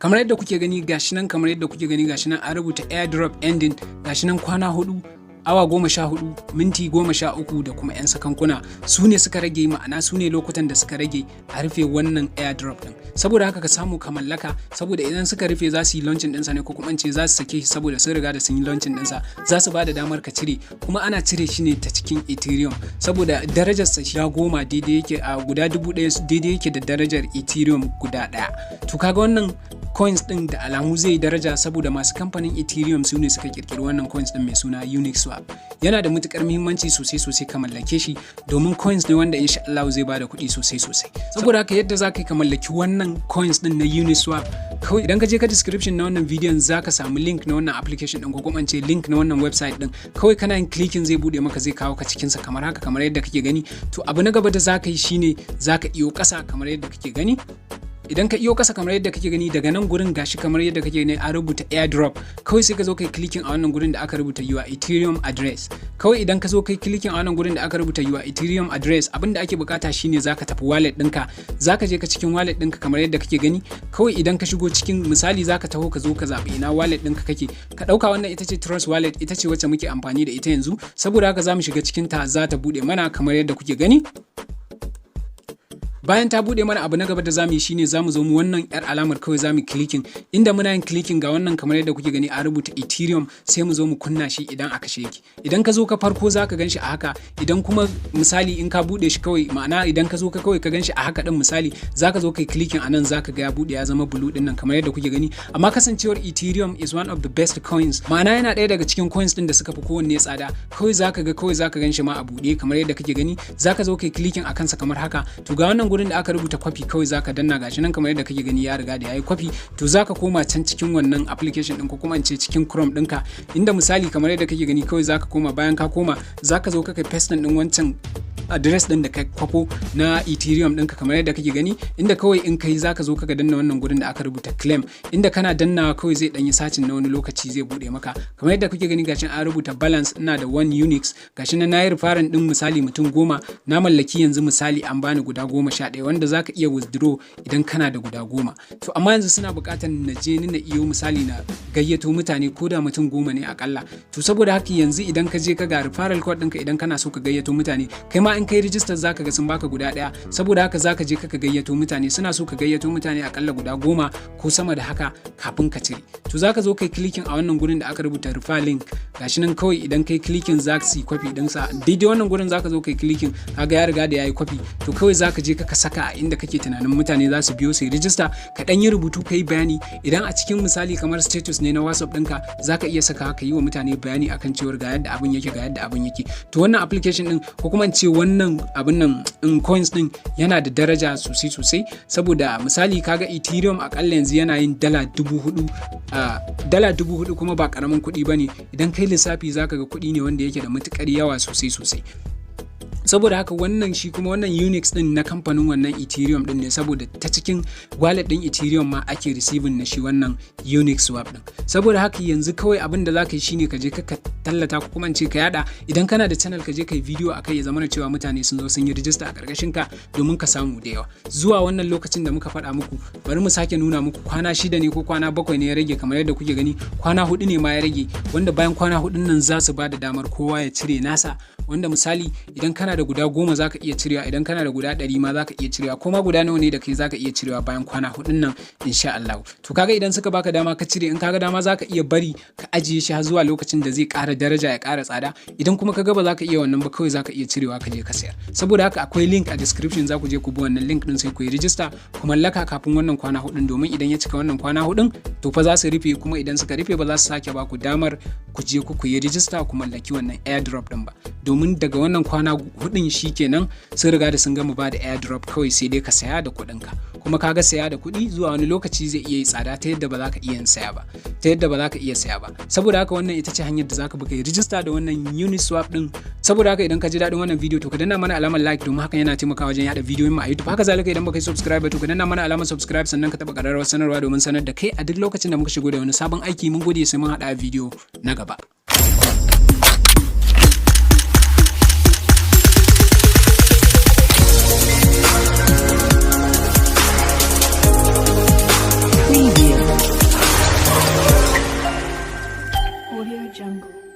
Kamar yadda kuke gani, gashi nan. Kamar yadda kuke gani, gashi nan an rubuta airdrop ending. Gashi nan kwana 4, awa 14, minti 13 da kuma 'yan sakankuna su ne suka rage, ma'ana su ne lokutan da suka rage a rufe wannan airdrop din. Saboda haka ka samu ka mallaka, saboda idan suka rufe za su yi launching ɗinsa ne, ko kuma ce za su sake shi, saboda sun riga da sun yi launching ɗinsa, za su ba da damar ka cire. Kuma ana cire shi ne ta cikin Ethereum, saboda darajarsa shi 10 daidai yake a guda 1000 daidai yake da darajar Ethereum guda ɗaya. To kaga wannan coins din da alamu zai daraja, saboda masu kamfanin Ethereum su ne suka kirkiri wannan coins din mai suna Uniswap. Yana da matukar muhimmanci sosai sosai ka mallake shi, domin coins ne wanda insha Allah zai bada kuɗi sosai sosai. Saboda haka yadda za ka yi ka mallaki wannan coins din na Uniswap, kawai idan ka je ka description na wannan bidiyon za ka samu link na wannan application din, ko kuma ce link na wannan website din. Kawai kana yin clicking zai bude maka, zai kawo ka cikin sa kamar haka, kamar yadda kake gani. To abu na gaba da za ka yi shine za ka iyo ƙasa kamar yadda kake gani. Idan ka iyo kasa kamar yadda kake gani, daga nan gurin gashi kamar yadda kake gani an rubuta airdrop. Kawai sai ka zo kai clicking a wannan gurin da aka rubuta "your Ethereum address". Kawai idan ka zo kai clicking a wannan gurin da aka rubuta "your Ethereum address", abin da ake bukata shine zaka tafi wallet ɗinka. Zaka je ka cikin wallet ɗinka kamar yadda kake gani. Kawai idan ka shigo cikin, misali, zaka taho ka zo ka zaɓi ina wallet ɗinka kake. Ka ɗauka wannan ita ce Trust Wallet, ita ce wacce muke amfani da ita yanzu. Saboda haka za mu shiga cikin ta, za ta buɗe mana kamar yadda kuke gani. Bayan ta bude mana, abu na gaba da zamu yi shine zamu zo mu wannan yar alamar, kawai zamu clicking. Inda muna yin clicking, ga wannan kamar yadda kuke gani a rubuta Ethereum, sai mu zo mu kunna shi idan aka yake. Idan ka zo ka farko zaka ganshi a haka. Idan kuma misali in ka bude shi kawai, ma'ana idan ka zo ka kawai ka ganshi a haka din, misali zaka zo kai clicking anan, zaka ga ya bude ya zama blue din nan kamar yadda kuke gani. Amma kasancewar Ethereum is one of the best coins, ma'ana yana ɗaya daga cikin coins din da suka fi kowanne tsada, kawai zaka ga kawai zaka ganshi ma a bude kamar yadda kake gani. Zaka zo kai clicking akan sa kamar haka. To ga wannan gurin da aka rubuta copy, kawai zaka danna. Gashi nan kamar yadda kake gani, ya riga da yayi copy. To zaka koma can cikin wannan application din, ko kuma in ce cikin Chrome ɗinka, inda misali kamar yadda kake gani kawai zaka koma. Bayan ka koma, zaka zo ka kai paste din wancan address din da ka kwafo na Ethereum ɗinka kamar yadda kake gani, inda kawai in kai zaka zo ka danna wannan gurin da aka rubuta "claim", inda kana dannawa kawai zai ɗan yi searching na wani lokaci, zai bude maka. Kamar yadda kuke gani, gashi an rubuta balance, ina da 1 Unix. Gashi na nayi referring din misali mutum 10, na mallaki yanzu misali an bani guda 11, wanda zaka iya withdraw idan kana da guda 10. To amma yanzu suna buƙatar na je ni na iyo misali na gayyato mutane, ko da mutum 10 ne akalla. To saboda haka yanzu idan ka je ka ga referral code ɗinka, idan kana so ka gayyato mutane, kai ma in kai register zaka ga sun baka guda ɗaya. Saboda haka zaka je ka gayyato mutane. Suna so ka gayyato mutane akalla guda 10 ko sama da haka kafin ka cire. To zaka zo kai clicking a wannan gurin da aka rubuta "refer link". Gashi nan, kawai idan kai clicking za su yi copy ɗinsa. Daidai wannan gurin zaka zo kai clicking, kaga ya riga da yayi copy. To kawai zaka je ka saka a inda kake tunanin mutane za su biyo su yi register. Ka ɗan yi rubutu, ka yi bayani. Idan a cikin misali kamar status ne na WhatsApp ɗinka, zaka iya saka ka yi wa mutane bayani akan cewar ga yadda abin yake, ga yadda abin yake. To wannan application din, ko kuma in ce wannan abin nan in coins din, yana da daraja sosai sosai, saboda misali kaga Ethereum akalla yanzu yana yin $4,000. $4,000 kuma ba karamin kuɗi bane. Idan kai lissafi zaka ga kuɗi ne wanda yake da matukar yawa sosai sosai. Saboda haka wannan shi kuma wannan Unix din na kamfanin wannan Ethereum din ne, saboda ta cikin wallet din Ethereum ma ake receiving na shi wannan Unix swap din. Saboda haka yanzu kawai abin da zaka yi shine ka je ka tallata, ko kuma in ce ka yada. Idan kana da channel, ka je kai video akai, ya zamana cewa mutane sun zo sun yi register a karkashin ka domin ka samu da yawa zuwa wannan lokacin da muka faɗa muku. Bari mu sake nuna muku, kwana 6 ne ko kwana 7 ne ya rage. Kamar yadda kuke gani, kwana 4 ne ma ya rage, wanda bayan kwana 4n nan za su ba da damar kowa ya cire nasa. Wanda misali idan kana da guda 10 zaka iya cirewa, idan kana da guda 100 ma zaka iya cirewa, ko ma guda nawa ne da kai zaka iya cirewa bayan kwana 4n nan insha Allah. To kaga idan suka baka dama ka cire, in kaga dama zaka iya bari ka ajiye shi har zuwa lokacin da zai ƙara daraja, ya ƙara tsada. Idan kuma kaga ba zaka iya wannan ba, kawai zaka iya cirewa ka je ka sayar. Saboda haka akwai link a description, za ku je ku bi wannan link din sai ku yi register ku mallaka kafin wannan kwana 4n, domin idan ya cika wannan kwana 4n to fa za su rufe. Kuma idan suka rufe, ba za su sake ba ku damar ku je ku yi register ku mallaki wannan airdrop din ba, domin daga wannan kwana 4n shikenan, sun riga da sun gama ba da airdrop, kawai sai dai ka saya da kuɗinka. Kuma kaga saya da kuɗi zuwa wani lokaci zai iya yi tsada ta yadda ba za ka iya saya ba, ta yadda ba za ka iya saya ba. Saboda haka wannan ita ce hanyar da za ka bi ka yi register da wannan Uniswap din. Saboda haka idan ka ji daɗin wannan video, to ka danna mana alamar like, domin hakan yana taimakawa wajen yada bidiyoyin mu a YouTube. Haka zalika idan baka yi subscribe ba, to ka danna mana alamar subscribe, sannan ka taɓa ƙararrawar sanarwa domin sanar da kai a duk lokacin da muka shigo da wani sabon aiki. Mun gode, sai mun haɗa a video na gaba. Preview. Audio Jungle.